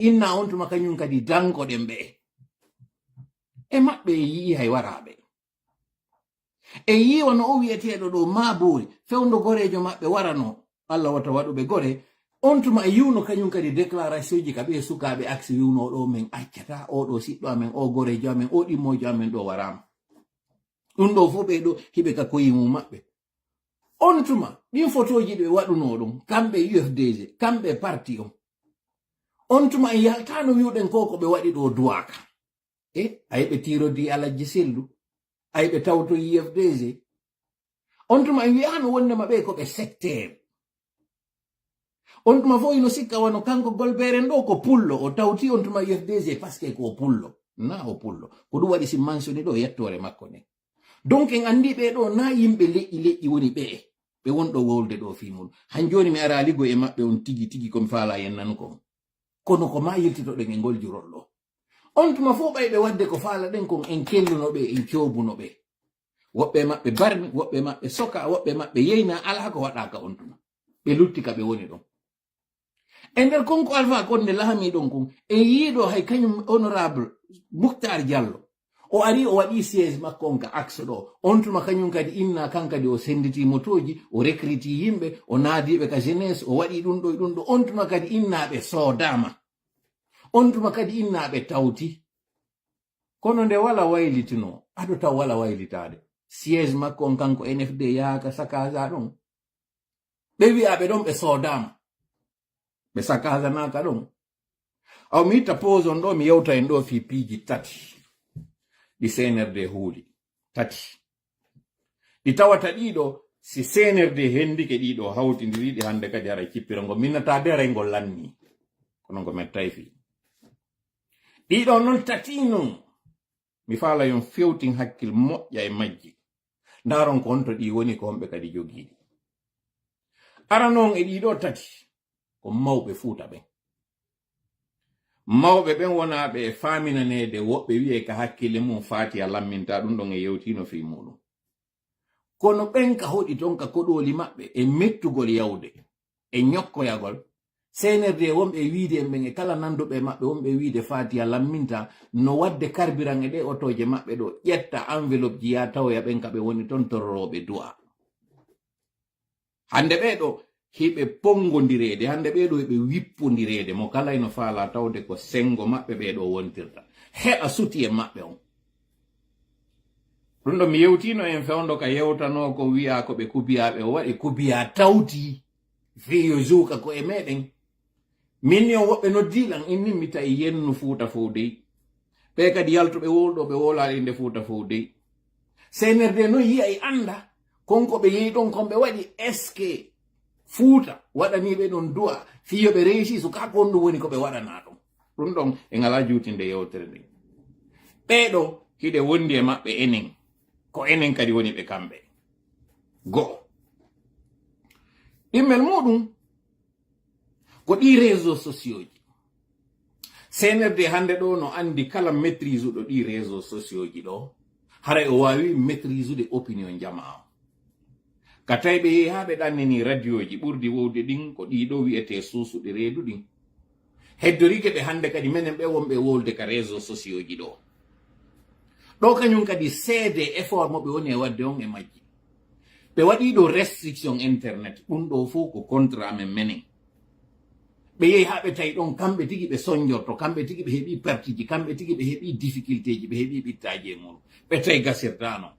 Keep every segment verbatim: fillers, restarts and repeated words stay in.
Inna on tuma kañum kadi danko ɗen ɓe. E maɓɓe e yi'i hay waraaɓe. E yiiwa no o wi'eteeɗo ɗo maa boori, fewndo goreejo maɓɓe warano, Allah wata waɗuɓe gore, on tuma e yi'uno kañum kadi déclaration ji ka ɓe sukaaɓe aksi wi'uno ɗo men accata, o ɗo siɗɗo amen, o goreejo amen, o ɗimmoojo amen ɗo waraama. Ɗum ɗo fof ɓe ɗo hiɓe ka koyi mum maɓɓe. On tuma, ɗin fotooji ɗi ɓe waɗuno ɗum, kamɓe U F D G, kamɓe parti on. On tuma en yaltaano wi'uɗen ko ko ɓe waɗi ɗo duwaaka. E, ay ɓe tiirodi Alajji Sellu, ay ɓe tawto U F D G. On tuma en wi'aano wondema ɓe ko ɓe secteur. On tuma fof ino sikka wano kanko Golberen ɗo ko pullo, o tawti on tuma U F D G parce que ko pullo. Na o pullo. Ko ɗum waɗi si mentionné ɗo yettoore makko nde. Donc en anndi ɓe ɗo na yimɓe leƴƴi leƴƴi woni ɓe. Ɓe won ɗo wolde ɗo fii mum. Han jooni mi araali go e maɓɓe on tigi tigi ko mi faalaa yen nanu kon. Kono ko ma yiltitoɗen e ngol jurol ɗo. On tuma fof ɓay ɓe waɗde ko faalaɗen kon en kelluno ɓe, en coobuno ɓe. Woɓɓe e maɓɓe barmi, woɓɓe e maɓɓe soka, woɓɓe e maɓɓe yeyna, alaa ko waɗaaka on tuma. Ɓe lutti ka ɓe woni ɗon. E nder kon ko Alpha Condé laamii ɗon kon, e yiiɗo hay kañum honorable Mouhtar Diallo. O ari o waɗi siège makko on ka axe ɗo. On tuma kañum kadi inna kan kadi o senditi motooji, o recruti yimɓe, o naadiiɓe ka jeunesse, o waɗi ɗum ɗo e ɗum ɗo. On tuma kadi inna ɓe soodaama. On tuma kadi inna ɓe tawti. Kono nde wala waylitino, ado taw wala waylitaade. Siège makko on kanko N F D yaaka sakaza ɗon. Ɓe wi'a ɓe ɗon ɓe soodaama. Ɓe sakazanaaka ɗon. Aw mi itta pause on ɗo, mi yewta en ɗo fii piiji tati. Ɗi C N R D huuli. Tati. Ɗi tawata ɗiɗo, si C N R D hendike ɗiɗo hawtindiri ɗi hannde kadi hara cippira ngo minnata de ray ngo lanni. Kono ngo mettay fii. Ɗiɗo non tati non. Mi faala yon fewtin hakkil moƴƴa e majji. Ndaaron ko honto ɗi woni, ko homɓe kadi jogiiɗi. Arano on e ɗiɗo tati, ko mawɓe Fuuta ɓen. Mawɓe ɓen wonaa ɓe e faaminaneede woɓɓe wi'e ka hakkille mum Faatiya lamminta ɗum ɗon e yewtiino fii muuɗum. Kono ɓen ka hoɗi ton ka koɗooli maɓɓe e mettugol yawde e ñokkoyagol, C N R D wonɓe e wiide en ɓen e kala nanduɓe e maɓɓe wonɓe e wiide Faatiya lamminta no waɗde carburant e ɗe otooje maɓɓe ɗo, ƴetta enveloppe ji yaa tawoya ɓen ka ɓe woni ton tororooɓe du'a. Hannde ɓee ɗo hiɓe ponngondireede, hannde ɓee ɗo hiɓe wippondireede, mo kala ino faalaa tawde ko senngo maɓɓe ɓee ɗo wontirta. Heɓa soutien maɓɓe on. Ɗum ɗo mi yewtiino en fewndo ka yewtanoo ko wi'aa ko ɓe kubiyaaɓe o waɗi, kubiyaa tawti fii yo juuka ko e meɗen. Min ni on woɓɓe noddii lan, innin mi tawi yennu Fuuta fow dey. Ɓee kadi yaltuɓe wowluɗo ɓe wowlaali innde Fuuta fow dey. C N R D noon yi'a e annda kon ko ɓe yehi ɗon kon ɓe waɗi, est ce que Fuuta waɗanii ɓe ɗon du'a fii yo ɓe réussi, so kaa ko honɗum woni ko ɓe waɗanaa ɗon? Ɗum ɗon en alaa juutinde yewtere nden. Ɓee ɗo hiɗe wondi e maɓɓe enen, ko enen kadi woni ɓe kamɓe. Go'o. Ɗimmel muuɗum ko ɗii réseaux sociaux ji. C N R D hannde ɗo no anndi kala maîtrise uɗo ɗii réseaux sociaux ji ɗo, haray o waawi maîtrise ude opinion jamaa o. Ka tawi ɓe yehi haa ɓe ɗannini radioji ɓurdi wowde ɗin ko ɗii ɗo wi'etee suusuɗi reedu ɗin. Heddorike ɓe hannde kadi menen ɓe wonɓe e wowlude ka réseaux sociaux ji ɗo. Ɗo kañum kadi seede effort mo ɓe woni e waɗde on e majji. Ɓe waɗii ɗo restriction internet, ɗum ɗo fof ko contre amen menen. Ɓe yehi haa ɓe tawi ɗon kamɓe tigi ɓe sonjorto, kamɓe tigi ɓe heɓii pertiji, kamɓe tigi ɓe heɓii difficultéji, ɓe heɓii ɓittaaji e mum. Ɓe tawi gasirdaano.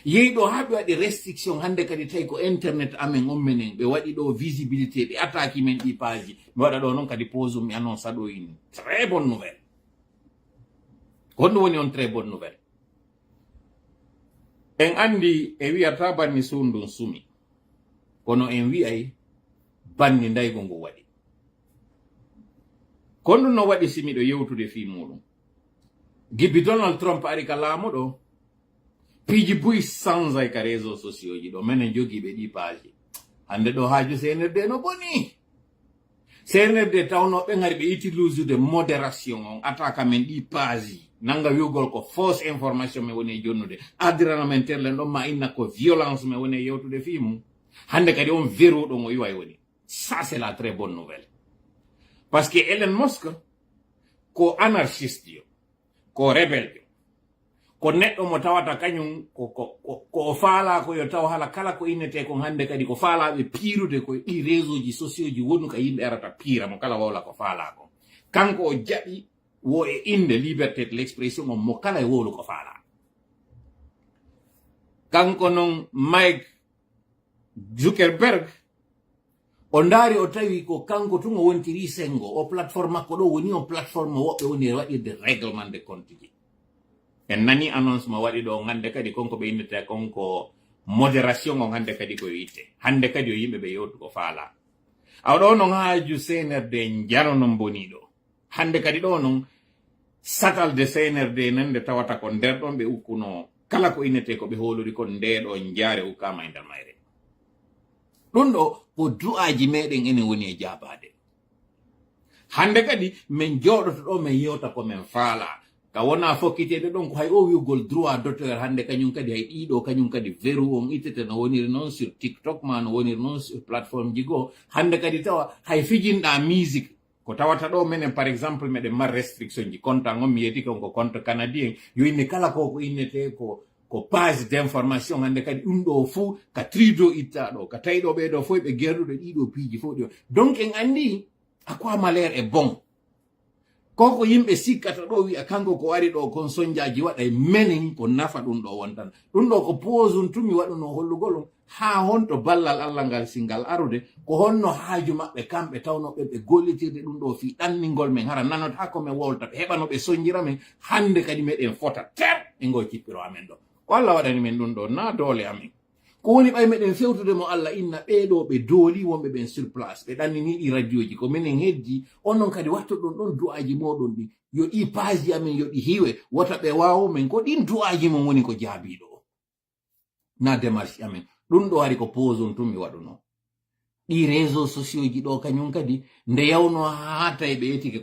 Yehi ɗo haa ɓe waɗi restriction hannde kadi tawi ko internet amen on menen. Ɓe waɗi ɗo visibilité, ɓe attaque men ɗi page. Mi waɗa ɗo noon kadi pause mi annonce ɗo une très bonne nouvelle. Ko honɗum woni on très bonne nouvelle? En anndi e wi'ata banni suundun sumi. Kono en wi'ay banni ndaygu ngu waɗi. Ko honɗum no waɗi si miɗo yewtude fii muuɗum? Gibbi Donald Trump ari ka laamu ɗo, piiji buy sanzay ka réseaux sociaux ji ɗo. Menen jogiiɓe ɗi page. Hannde ɗo haaju C N R D no boni. C N R D tawnoo ɓen hari ɓe utilisude modération on, attaque men ɗi page. Nanga wi'ugol ko fausse information men woni e jonnude. Addirana men terlen ɗon ma inna ko violence men woni e yewtude fii mum. Hannde kadi on verrou ɗon o iwa e woni. Ça, c'est la très bonne nouvelle. Parce que Elon Musk ko anarchiste yo, ko rebelle yo, ko neɗɗo mo tawata kañum ko, ko, ko, ko o faalaa ko yo taw hala kala ko innetee kon hannde kadi ko faalaaɓe piirude ko e ɗi réseau ji sociaux ji wonu ka yimɓe arata piira mo kala wowla ko faalaa kon. Kanko o jaɓi wo e innde liberté de l'expression on mo kala e wowlu ko faalaa. Kanko noon Mike Zuckerberg, o ndaari o tawi ko kanko tun o wontiri sengo, o plateforme makko ɗo woni on plateforme mo woɓɓe woni e waɗirde règlement de compte ji. En nani annonce mo waɗi ɗo hannde kadi kon ko ɓe innete kon ko modération on hannde kadi ko yo itte. Hannde kadi yo yimɓe ɓe yewtu ko faalaa. Awa ɗo noon haaju C N R D njano noon mboni ɗo. Hannde kadi ɗo noon satal de C N R D nan nde tawata ko nder ɗon ɓe ukkuno kala ko innete ko ɓe hoolori kon nde ɗo njaare ukkaama e nder mayre. Ɗum ɗo ko du'aaji meɗen enen woni e jaabaade. Hannde kadi min jooɗoto ɗo min yewta ko min faalaa. Ka wona fokkiteede ɗon ko hay o wi'ugol droit d'auteur hannde kañum kadi hay ɗiɗo kañum kadi verrou on ittete no woniri noon sur TikTok ma no woniri noon sur plateforme ji goo. Hannde kadi tawa hay fijinɗa musique ko tawata ɗo menen par exemple meɗen mari restriction ji compte an on mi yeetike on ko compte canadien yo inni kala ko ko innete ko ko page d'information hannde kadi ɗum ɗo fuu ka Trudeau itta ɗo ka tawi ɗo ɓee ɗo fof ɓe gerɗuɗo ɗiɗo piiji fof ɗi donc en anndi à quoi malheur est bon. Ko ko yimɓe sikkata ɗo wi'a kanko ko ari ɗo kon sonjaaji waɗa e menen ko nafa ɗum ɗo wontan. Ɗum ɗo ko pause on tumi waɗuno hollugol on haa honto ballal Allah ngal si ngal arude ko honno haaju maɓɓe kamɓe tawnoɓe ɓe gollitirde ɗum ɗo fii ɗanningol men hara nanot haa ko men wowlta ɓe heɓa no ɓe sonjira men hannde kadi meɗen fota ter e ngol cippiro amen ɗo. Ko Allah waɗani men ɗum ɗo naa doole amen. Ko woni ɓay meɗen fewtude mo Allah inna ɓee ɗo ɓe dooli wonɓe ɓen sur place ɓe ɗannini ɗi radioji ko minen heddi onon kadi wattoɗon ɗon du'aaji moɗon ɗi yo ɗi paaji amen yo ɗi hiwe wota ɓe waawo men ko ɗin du'aaji mon woni ko jaabiɗo o na démarche amen ɗum ɗo hari ko pause on tun mi waɗuno ɗi réseau sociaux ji ɗo kañum kadi nde yawno haa tawi ɓe etike